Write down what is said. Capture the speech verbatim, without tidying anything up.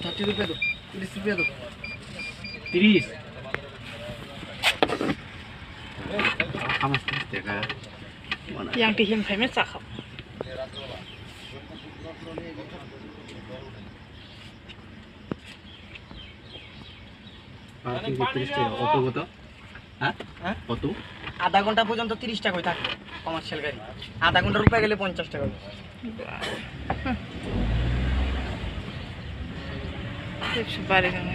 Thirty rupiah do, tris rupiah do. Tris. Hamas tris taka. Yang tihim phaimai chakha. Ah, tris taka. Auto kota? Ha? Ha? Auto? আধা ঘন্টা পর্যন্ত তিরিশ টাকা হয়ে থাকে কমার্শিয়াল গাড়ি। আধা ঘন্টার উপরে গেলে পঞ্চাশ টাকা হবে। বাহ। হুম। একশো বারো জন।